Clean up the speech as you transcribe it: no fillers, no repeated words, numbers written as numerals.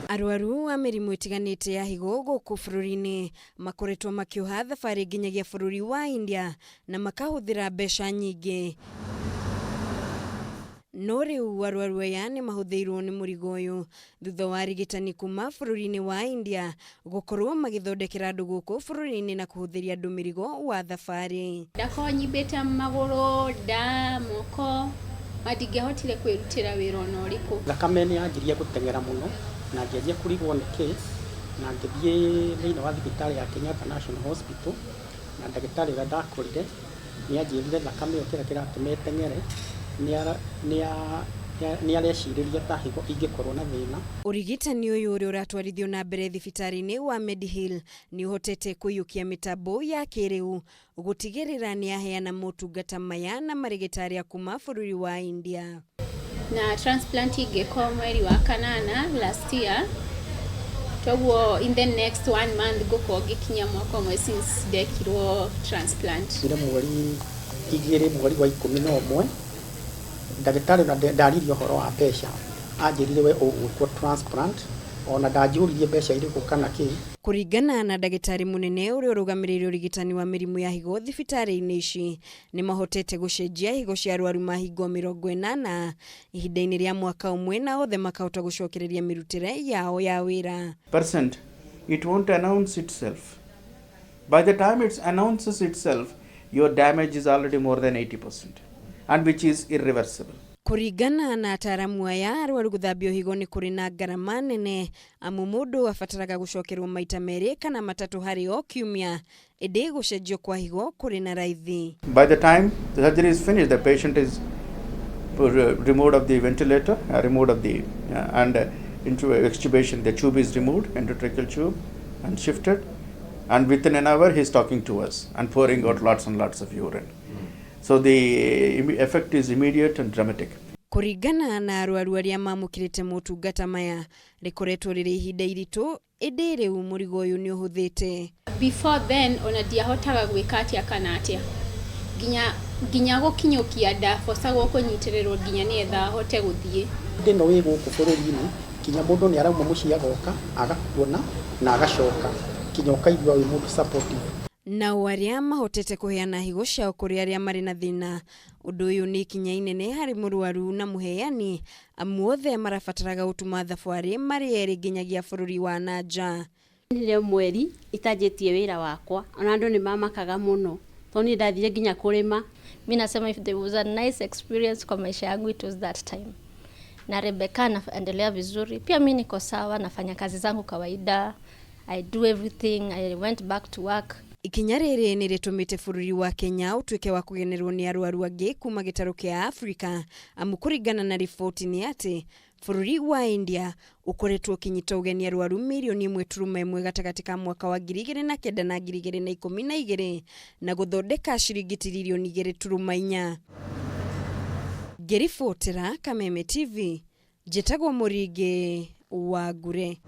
Arwaru a mĩrimũ ĩtiganĩte ya higo gũkũ bũrũri-inĩ makoretwo makĩoha thabarĩ nginyagia bũrũri wa India na makahũthĩra mbeca nyingĩ. No rĩu arwaru aya nĩ mahũthĩirwo nĩ mũrigo ũyũ thutha wa arigitani kuma bũrũri-inĩ wa India gũkorwo magĩthondekera andũ gũkũ bũrũri-inĩ na kũhũthĩria andũ mĩrigo wa thabarĩ. Ndakorwo nyimbĩte magũrũ, nda, moko, na ndingĩahotire kwĩrutĩra wĩra ona ũrĩkũ. Thakame nĩ yanjirie gũteng'era mũno na ngĩanjia kũrigwo nĩkĩ, na ngĩthiĩ thĩinĩ wa thibitarĩ ya Kenyatta National Hospital, na ndagĩtarĩ ũrĩa ndakorire nĩ anjĩrire thakame ĩyo kĩrĩa kĩratũma ĩteng'ere nĩ arecirĩria ta higo ingĩkorwo na thĩna. Ũrigitani ũyũ ũrĩa ũratwarithio na mbere thibitarĩ-inĩ wa Mediheal nĩ ũhotete kũiyũkia mĩtambo ya kĩrĩu gũtigĩrĩra nĩ aheana motungata maya na marĩgĩtarĩ a kuma bũrũri wa India. Na transplant ingĩkwo mweri wa kanana last year, toguo in the next one month ngũkorwo ngĩkinyia mwaka ũmwe since ndekirwo transplant. Nĩ mweri 2 mweri wa 11, ndagĩtarĩ ona ndaririe ũhoro wa mbeca, anjĩrire we ũgwĩkwo transplant, ona ndanjũririe mbeca irĩkũ kana kĩ. Kũringana na ndagĩtarĩ mũnene ũrĩa ũrũgamĩrĩire ũrigitani wa mĩrimũ ya higo thibitarĩ-inĩ ici, nĩ mahotete gũcenjia higo cia arwaru mahingo 80 ihinda-inĩ rĩa mwaka ũmwe, na othe makahota gũcokereria mĩrutĩre yao ya wĩra. Percent, it won't announce itself. By the time it announces itself, your damage is already more than 80%, and which is irreversible. Kũringana na ataramu aya, arwaru gũthambio higo nĩ kũrĩ na ngarama nene, amu mũndũ abataraga gũcokerwo maita merĩ kana matatũ harĩ o kiumia, ĩndĩ gũcenjio kwa higo kũrĩ na raithi. By the time the surgery is finished, the patient is removed of the ventilator, removed of the and into extubation. The tube is removed, endotracheal tube, and shifted, and within an hour he is talking to us and pouring out lots and lots of urine. So the effect is immediate and dramatic. Kũringana na arwaru arĩa mamũkĩrĩte motungata maya, rĩkoretwo rĩrĩ ihinda iritũ, ĩndĩ rĩu mũrigo ũyũ nĩ ũhũthĩte. Before then ona ndiahotaga gwĩka atĩa kana atĩa, nginya gũkinyũkia ndabocagwo kũnyitĩrĩrwo nginya nĩgetha hote gũthiĩ. Hĩndĩ ĩno wĩ gũkũ bũrũri-inĩ, nginya mũndũ nĩ arauma mũciĩ agoka agakuona na agacoka, nginya ũkaigua wĩ mũndũ supportive. Nao arĩa mahotete kũheana higo ciao kũrĩ arĩa marĩ na thĩna, ũndũ ũyũ nĩ ikinya inene harĩ mũrwaru na mũheani, amu othe marabataraga gũtuma thabarĩ marĩ erĩ nginyagia bũrũri wa na nja. Nire mweri itanjĩtie wĩra wakwa, ona andũ nĩ mamakaga mũno tondũ niĩ ndathire nginya kũrĩma. Mi nasema if there was a nice experience kwa maisha yangu, it was that time. Na Rebecca anaendelea vizuri. Pia mi niko sawa, nafanya kazi zangu kawaida. I do everything. I went back to work. Ikinya rĩrĩ nĩ rĩtũmĩte bũrũri wa Kenya ũtuĩke wa kũgenerwo nĩ arwaru angĩ kuma gĩtarũ kĩa Afrika, amu kũringana na riboti nĩ atĩ bũrũri wa India ũkoretwo ũkĩnyita ũgeni arwaru mirioni 1.1 gatagatĩ ka mwaka wa 2009 na 2012, na gũthondeka ciringi tiririoni 2.4. Ngĩribotera Kameme TV, njĩtagwo Mũringĩ wa Ngure.